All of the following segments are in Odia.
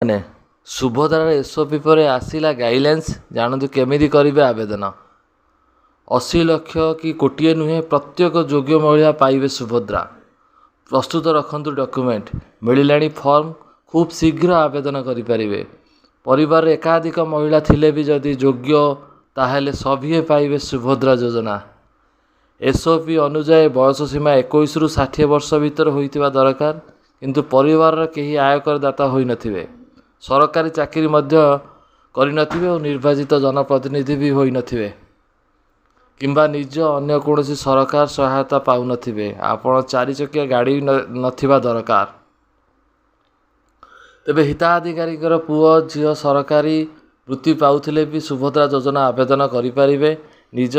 ମାନେ ସୁଭଦ୍ରାର ଏସ୍ଓପି ପରେ ଆସିଲା ଗାଇଡ଼ଲାଇନ୍ସ। ଜାଣନ୍ତୁ କେମିତି କରିବେ ଆବେଦନ। 80 ଲକ୍ଷ କି କୋଟିଏ ନୁହେଁ, ପ୍ରତ୍ୟେକ ଯୋଗ୍ୟ ମହିଳା ପାଇବେ ସୁଭଦ୍ରା। ପ୍ରସ୍ତୁତ ରଖନ୍ତୁ ଡକ୍ୟୁମେଣ୍ଟ। ମିଳିଲାଣି ଫର୍ମ, ଖୁବ୍ ଶୀଘ୍ର ଆବେଦନ କରିପାରିବେ। ପରିବାରରେ ଏକାଧିକ ମହିଳା ଥିଲେ ବି ଯଦି ଯୋଗ୍ୟ, ତାହେଲେ ସଭିଏଁ ପାଇବେ ସୁଭଦ୍ରା ଯୋଜନା। ଏସ୍ଓପି ଅନୁଯାୟୀ ବୟସ ସୀମା 21ରୁ 60 ବର୍ଷ ଭିତରେ ହୋଇଥିବା ଦରକାର, କିନ୍ତୁ ପରିବାରର କେହି ଆୟକରଦାତା ହୋଇନଥିବେ, ସରକାରୀ ଚାକିରି ମଧ୍ୟ କରିନଥିବେ ଓ ନିର୍ବାଚିତ ଜନପ୍ରତିନିଧି ବି ହୋଇନଥିବେ କିମ୍ବା ନିଜ ଅନ୍ୟ କୌଣସି ସରକାର ସହାୟତା ପାଉନଥିବେ। ଆପଣ ଚାରି ଚକିଆ ଗାଡ଼ି ନଥିବା ଦରକାର। ତେବେ ହିତାଧିକାରୀଙ୍କର ପୁଅ, ଝିଅ ସରକାରୀ ବୃତ୍ତି ପାଉଥିଲେ ବି ସୁଭଦ୍ରା ଯୋଜନା ଆବେଦନ କରିପାରିବେ। ନିଜ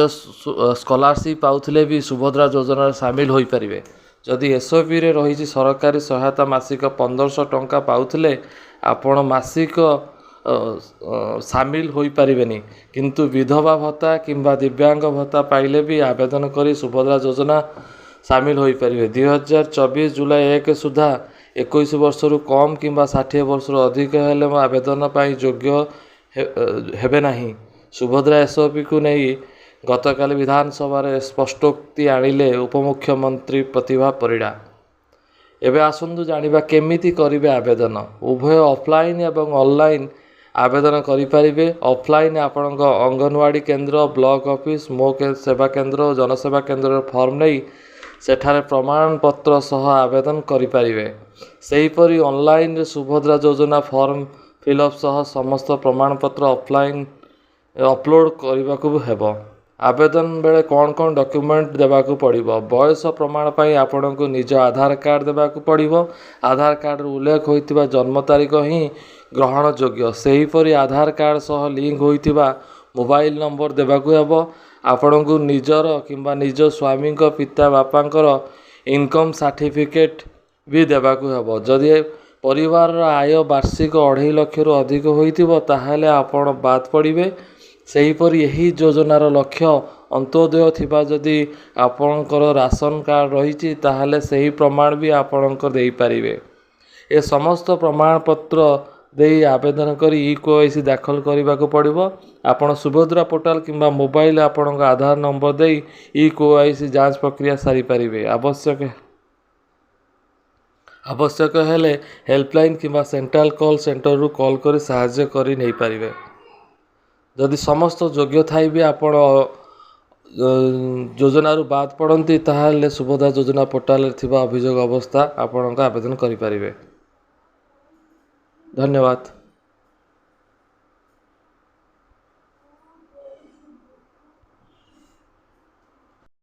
ସ୍କଲାରସିପ୍ ପାଉଥିଲେ ବି ସୁଭଦ୍ରା ଯୋଜନାରେ ସାମିଲ ହୋଇପାରିବେ। ଯଦି ଏସ୍ଓପିରେ ରହିଛି ସରକାରୀ ସହାୟତା, ମାସିକ 1500 ଟଙ୍କା ପାଉଥିଲେ ଆପଣ ମାସିକ ସାମିଲ ହୋଇପାରିବେନି। କିନ୍ତୁ ବିଧବା ଭତ୍ତା କିମ୍ବା ଦିବ୍ୟାଙ୍ଗ ଭତ୍ତା ପାଇଲେ ବି ଆବେଦନ କରି ସୁଭଦ୍ରା ଯୋଜନା ସାମିଲ ହୋଇପାରିବେ। 2024 ଜୁଲାଇ 1 ସୁଦ୍ଧା 21 ବର୍ଷରୁ କମ୍ କିମ୍ବା 60 ବର୍ଷରୁ ଅଧିକ ହେଲେ ଆବେଦନ ପାଇଁ ଯୋଗ୍ୟ ହେବେ ନାହିଁ। ସୁଭଦ୍ରା ଏସ୍ଓପିକୁ ନେଇ ଗତକାଲି ବିଧାନସଭାରେ ସ୍ପଷ୍ଟୋକ୍ତି ଆଣିଲେ ଉପମୁଖ୍ୟମନ୍ତ୍ରୀ ପ୍ରତିଭା ପରିଡ଼ା। ଏବେ ଆସନ୍ତୁ ଜାଣିବା କେମିତି କରିବେ ଆବେଦନ। ଉଭୟ ଅଫଲାଇନ୍ ଏବଂ ଅନଲାଇନ୍ ଆବେଦନ କରିପାରିବେ। ଅଫଲାଇନ୍ ଆପଣଙ୍କ ଅଙ୍ଗନବାଡ଼ି କେନ୍ଦ୍ର, ବ୍ଲକ ଅଫିସ, ମୋ ସେବା କେନ୍ଦ୍ର ଓ ଜନସେବା କେନ୍ଦ୍ରର ଫର୍ମ ନେଇ ସେଠାରେ ପ୍ରମାଣପତ୍ର ସହ ଆବେଦନ କରିପାରିବେ। ସେହିପରି ଅନଲାଇନରେ ସୁଭଦ୍ରା ଯୋଜନା ଫର୍ମ ଫିଲ୍ଅପ୍ ସହ ସମସ୍ତ ପ୍ରମାଣପତ୍ର ଅଫଲାଇନ୍ ଅପଲୋଡ଼ କରିବାକୁ ହେବ। ଆବେଦନ ବେଳେ କ'ଣ କ'ଣ ଡକ୍ୟୁମେଣ୍ଟ ଦେବାକୁ ପଡ଼ିବ? ବୟସ ପ୍ରମାଣ ପାଇଁ ଆପଣଙ୍କୁ ନିଜ ଆଧାର କାର୍ଡ଼ ଦେବାକୁ ପଡ଼ିବ। ଆଧାର କାର୍ଡ଼ରେ ଉଲ୍ଲେଖ ହୋଇଥିବା ଜନ୍ମ ତାରିଖ ହିଁ ଗ୍ରହଣଯୋଗ୍ୟ। ସେହିପରି ଆଧାର କାର୍ଡ଼ ସହ ଲିଙ୍କ ହୋଇଥିବା ମୋବାଇଲ ନମ୍ବର ଦେବାକୁ ହେବ। ଆପଣଙ୍କୁ ନିଜର କିମ୍ବା ନିଜ ସ୍ୱାମୀଙ୍କ, ପିତା, ବାପାଙ୍କର ଇନକମ୍ ସାର୍ଟିଫିକେଟ୍ ବି ଦେବାକୁ ହେବ। ଯଦି ପରିବାରର ଆୟ ବାର୍ଷିକ 2.5 ଲକ୍ଷରୁ ଅଧିକ ହୋଇଥିବ, ତାହେଲେ ଆପଣ ବାଦ ପଡ଼ିବେ। ସେହିପରି ଏହି ଯୋଜନାର ଲକ୍ଷ୍ୟ ଅନ୍ତ୍ୟୋଦୟ ଥିବା ଯଦି ଆପଣଙ୍କର ରାସନ କାର୍ଡ଼ ରହିଛି, ତାହେଲେ ସେହି ପ୍ରମାଣ ବି ଆପଣଙ୍କ ଦେଇପାରିବେ। ଏ ସମସ୍ତ ପ୍ରମାଣପତ୍ର ଦେଇ ଆବେଦନ କରି ଇ କେୱାଇସି ଦାଖଲ କରିବାକୁ ପଡ଼ିବ। ଆପଣ ସୁଭଦ୍ରା ପୋର୍ଟାଲ କିମ୍ବା ମୋବାଇଲ ଆପଣଙ୍କ ଆଧାର ନମ୍ବର ଦେଇ ଇ କେୱାଇସି ଯାଞ୍ଚ ପ୍ରକ୍ରିୟା ସାରିପାରିବେ। ଆବଶ୍ୟକ ହେଲେ ହେଲ୍ପଲାଇନ୍ କିମ୍ବା ସେଣ୍ଟ୍ରାଲ କଲ୍ ସେଣ୍ଟରରୁ କଲ୍ କରି ସାହାଯ୍ୟ କରି ନେଇପାରିବେ। ଯଦି ସମସ୍ତ ଯୋଗ୍ୟ ଥାଇ ବି ଆପଣ ଯୋଜନାରୁ ବାଦ ପଡ଼ନ୍ତି, ତାହେଲେ ସୁଭଦ୍ରା ଯୋଜନା ପୋର୍ଟାଲରେ ଥିବା ଅଭିଯୋଗ ଅବସ୍ଥା ଆପଣଙ୍କ ଆବେଦନ କରିପାରିବେ। ଧନ୍ୟବାଦ।